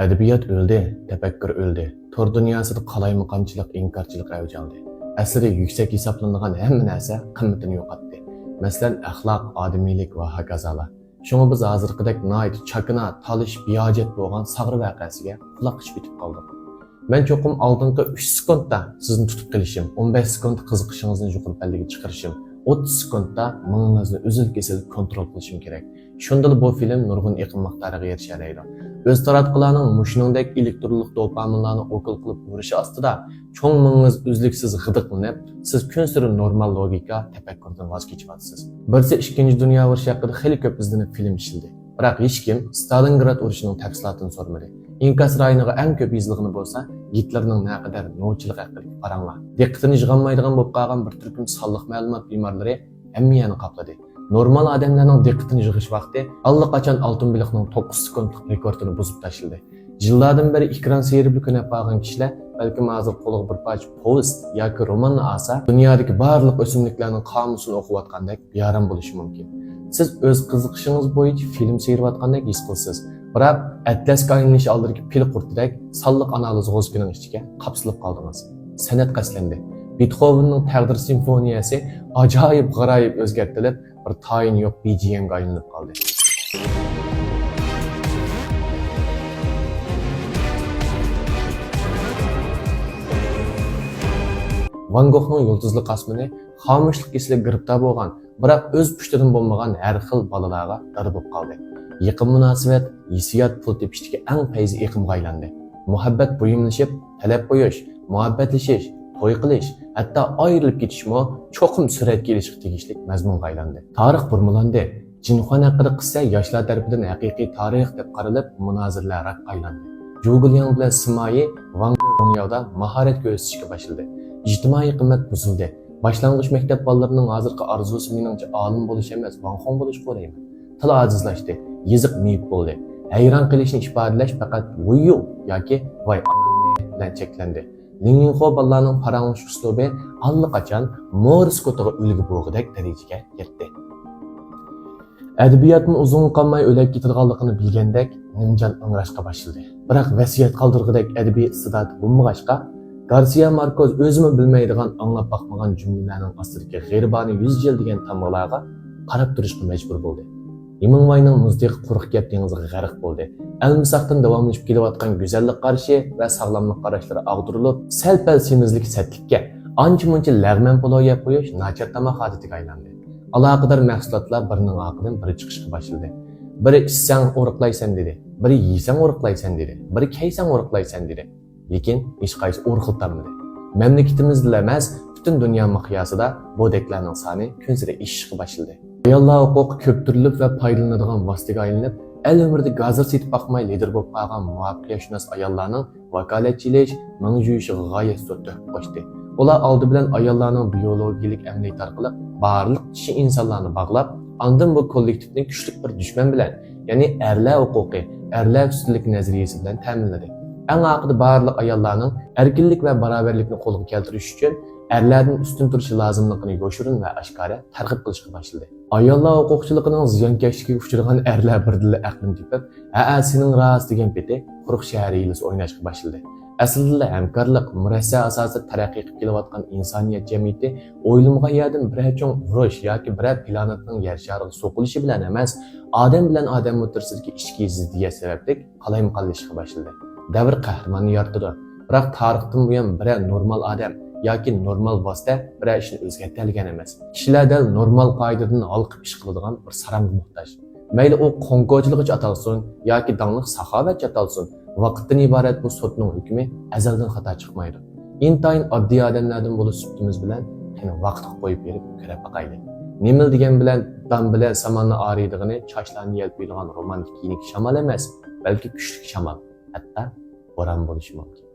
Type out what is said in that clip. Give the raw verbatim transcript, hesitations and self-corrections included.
ئەدەبىيات ئۆلدى، تەپەككۇر ئۆلدى. تور دۇنياسىدا قالايمىقانچىلىق، ئىنكارچىلىق ئەۋج ئالدى. ئەسلىدە يۈكسەك ھېسابلىنىدىغان ھەممە نەرسە قىممىتىنى يوقاتتى. مەسىلەن، ئەخلاق، ئادىمىيلىك ۋە ھاكازالار. شۇڭا بىز ھازىرقىدەك ناھايىتى چاكىنا، تالىشىپ بىھاجەت بولغان ساغرا ۋەقەسىگە قۇلاق ئېچىپ ئۆتۈپ قالدۇق. مەن چوقۇم ئالدىنقى ئۈچ سېكۇنتتا سىزنى تۇتۇپ قېلىشىم، ئون بەش سېكۇنتتا قىزىقىشىڭىزنى يۇقىرى پەللىگە چىقىرىشىم، ئوتتۇز سېكۇنتتا مېڭىڭىزنى ئۈزۈل-كېسىل كونترول قىلىشىم كېرەك. شۇندىلا بۇ فىلىم نۇرغۇن ئېقىم مىقدارىغا ئېرىشەلەيدۇ. ئۆز تاراتقۇلارنىڭ مۇشۇنىڭدەك ئېلېكترونلۇق دوپامىنلارنى ئوكۇل قىلىپ ئۇرۇشى ئاستىدا چوڭ مېڭىڭىز ئۈزلۈكسىز غىدىقلىنىپ، سىز كۈنسېرى نورمال لوگىكا، تەپەككۇردىن ۋاز كېچىۋاتىسىز. بىرسى ئىككىنچى دۇنيا ئۇرۇشى ھەققىدە خېلى كۆپ ئىزدىنىپ فىلىم ئىشلىدى. بىراق ھېچكىم ستالىنگراد ئۇرۇشىنىڭ تەپسىلاتىنى سورىمىدى. ئىنكاس رايونىغا ئەڭ كۆپ يېزىلغىنى بولسا گىتلېرنىڭ نەقەدەر نوچىلىقى ھەققىدىكى پاراڭلار. دىققىتىنى يىغالمايدىغان بولۇپ قالغان بىر تۈركۈم سانلىق مەلۇمات بىمارلىرى ھەممە يەرنى قاپلىدى. نورمال ئادەملەرنىڭ دىققىتىنى يىغىش ۋاقتى ئاللىقاچان ئالتۇن بېلىقنىڭ توققۇز سېكۇنتلۇق رېكورتىنى بۇزۇپ تاشلىدى. يىللاردىن بېرى ئېكران سېرىپلا كۆنۈپ قالغان كىشىلەر بەلكىم ھازىر قولىغا بىر پارچە پوۋېست ياكى روماننى ئالسا، دۇنيادىكى بارلىق ئۆسۈملۈكلەرنىڭ قامۇسىنى ئوقۇۋاتقاندەك بىئارام بولۇشى مۇمكىن. سىز ئۆز قىزىقىشىڭىز بويىچە فىلىم سېيىرىۋاتقاندەك ھېس قىلىسىز، بىراق ئەتلەسكە ئايلىنىش ئالدىدىكى پىل قۇرتىدەك سانلىق ئانالىز غوزىكىنىڭ ئىچىگە قاپسىلىپ قالدىڭىز. سەنئەت قەستلەندى. بېتخوۋېننىڭ تەقدىر سىمفونىيەسى ئاجايىپ غارايىپ ئۆزگەرتىلىپ، بىر تايىنى يوق بى جى ئېمگە ئايلىنىپ قالدى. ۋان گوخنىڭ يۇلتۇزلۇق ئاسمىنى خامۇشلۇق كېسىلىگە گىرىپتار بولغان، بىراق ئۆز پۇشتىدىن بولمىغان ھەر خىل بالىلارغا دادا بولۇپ قالدى. يېقىن مۇناسىۋەت، ھېسسىيات پۇل تېپىشتىكى ئەڭ پەيزى ئېقىمغا ئايلاندى. مۇھەببەت بۇيۇملىشىپ، تەلەپ قويۇش، مۇھەببەتلىشىش، توي قىلىش، ھەتتا ئايرىلىپ كېتىشمۇ چوقۇم سۈرەتكە ئېلىشقا تېگىشلىك مەزمۇنغا ئايلاندى. تارىخ بۇرمىلاندى. جىنخۇەن ھەققىدە قىسسە ياشلار تەرىپىدىن ھەقىقىي تارىخ دەپ قارىلىپ، مۇنازىرىلەر راكقا ئايلاندى. جۇ گېلياڭ بىلەن سىمايى ۋاڭ روڭياۋدا ماھارەت كۆرسىتىشكە باشلىدى. ئىجتىمائىي قىممەت بۇزۇلدى. باشلانغۇچ مەكتەپ بالىلىرىنىڭ ھازىرقى ئارزۇسى مېنىڭچە ئالىم بولۇش ئەمەس، ۋاڭ خۇڭ بولۇشقا ئويلايمەن. تىل ئاجىزلاشتى، يېزىق مېيىپ بولدى. ھەيران قېلىشنى ئىپادىلەش پەقەت ۋۇييۇ ياكى ۋاي ئانامنى بىلەن چەكلەندى. لىڭ يىڭخۇ بالىلارنىڭ پاراڭلىشىش ئۇسلۇبى ئاللىقاچان مورس كودىغا ئۈلگە بولغۇدەك دەرىجىگە يەتتى. ئەدەبىياتمۇ ئۇزۇنغا قالماي ئۆلۈپ كېتىدىغانلىقىنى بىلگەندەك نىمجان ئىڭراشقا باشلىدى. بىراق ۋەسىيەت قالدۇرغۇدەك ئەدەبىي ئىستېداتى بولمىغاچقا، گارسىيا ماركوز ئۆزىمۇ بىلمەيدىغان، ئاڭلاپ باقمىغان جۈملىلەرنىڭ ئاستىدىكى غېرىبانە يۈز يىل دېگەن تامغىلارغا قاراپ تۇرۇشقا مەجبۇر بولدى. ھېمىڭۋاينىڭ مۇز تېغى قۇرۇق گەپ دېڭىزىغا غەرق بولدى. ئەلمىساقتىن داۋاملىشىپ كېلىۋاتقان گۈزەللىك قارىشى ۋە ساغلاملىق قاراشلىرى ئاغدۇرۇلۇپ، سەل-پەل سېمىزلىك سەتلىككە، ئانچە-مۇنچە لەغمەن پولۇ يەپ قويۇش ناچار تاماق ئادىتىگە ئايلاندى. ئالاقىدار مەھسۇلاتلار بىرىنىڭ ئارقىدىن بىرى چىقىشقا باشلىدى. بىرى ئىچسەڭ ئورۇقلايسەن دېدى، بىرى يېسەڭ ئورۇقلايسەن دېدى، بىرى كىيسەڭ ئورۇقلايسەن دېدى. لېكىن ھېچقايسى ئورۇقلىتالمىدى. مەملىكىتىمىزدىلا ئەمەس، پۈتۈن دۇنيا مىقياسىدا بۇ دەكلەرنىڭ سانى كۈنسېرى ئېشىشقا باشلىدى. ئاياللار ھوقۇقى كۆپتۈرۈلۈپ ۋە پايدىلىنىدىغان ۋاسىتىگە ئايلىنىپ، ئەل ئۆمرىدە گازىر سېتىپ باقماي لىدىر بولۇپ قالغان مۇۋەپپەقىيەتشۇناس ئاياللارنىڭ ۋاكالەتچى ئېلىش، مېڭە جۇيۇشىغا غايەت زور تۆھپە قوشتى. ئۇلار ئالدى بىلەن ئاياللارنىڭ بىيولوگىيەلىك ئەمەلىيىتى ئارقىلىق بارلىق چىشى ئىنسانلارنى باغلاپ، ئاندىن بۇ كوللېكتىپنى كۈچلۈك بىر دۈشمەن بىلەن، يەنى ئەرلەر ھوقۇقى، ئەرلەر ئۈستۈنلۈكى نەزەرىيىسى بىلەن تەمىنلىدى. ئەڭ ئاخىرىدا بارلىق ئاياللارنىڭ ئەركىنلىك ۋە باراۋەرلىكنى قولغا كەلتۈرۈش ئۈچۈن ئەرلەردىن ئۈستۈن تۇرۇشى لازىملىقىنى يوشۇرۇن ۋە ئاشكارا تەرغىب قىلىشقا باشلىدى. ئاياللار ھوقۇقچىلىقىنىڭ زىيانكەشلىكىگە ئۇچرىغان ئەرلەر بىردىنلا ئەقلىنى تېپىپ، ھەئە، سېنىڭ راست دېگەن پېتى قۇرۇق شەھەر ھىيلىسى ئويناشقا باشلىدى. ئەسلىدىلا ھەمكارلىق، مۇرەسسە ئاساسىدا تەرەققىي قىلىپ كېلىۋاتقان ئىنسانىيەت جەمئىيىتى ئويلىمىغان يەردىن بىرەر چوڭ ئۇرۇش ياكى بىرەر پلانېتنىڭ يەر شارىغا سوقۇلۇشى بىلەن ئەمەس، ئادەم بىلەن ئادەم ئوتتۇرىسىدىكى ئىچكى زىددىيەت سەۋەبلىك قالايمىقانلىشىشقا باشلىدى. دەۋر قەھرىماننى يارىتىدۇ، بىراق تارىختىن بۇيان بىرەر نورمال ئادەم ياكى نورمال ۋاسىتە بىرەر ئىشنى ئۆزگەرتەلىگەن ئەمەس. كىشىلەر دەل نورمال قائىدىدىن ھالقىپ ئىش قىلىدىغان بىر ساراڭغا موھتاج. مەيلى ئۇ قوڭ كوچىلىغۇچى ئاتالسۇن ياكى داڭلىق ساخاۋەتچى ئاتالسۇن، ۋاقىتتىن ئىبارەت بۇ سوتنىڭ ھۆكمى ئەزەلدىن خاتا چىقمايدۇ. ئىنتايىن ئاددىي ئادەملەردىن بولۇش سۈپىتىمىز بىلەن قېنى ۋاقىتقا قويۇپ بېرىپ كۆرۈپ باقايلى. نېمىلا دېگەن بىلەن دان بىلەن ساماننى ئايرىيدىغىنى چاچلارنى يەلپۈيىدىغان رومانتىك يېنىك شامال ئەمەس، بەلكى كۈچلۈك شامال، ھەتتا بوران بولۇشى مۇمكىن.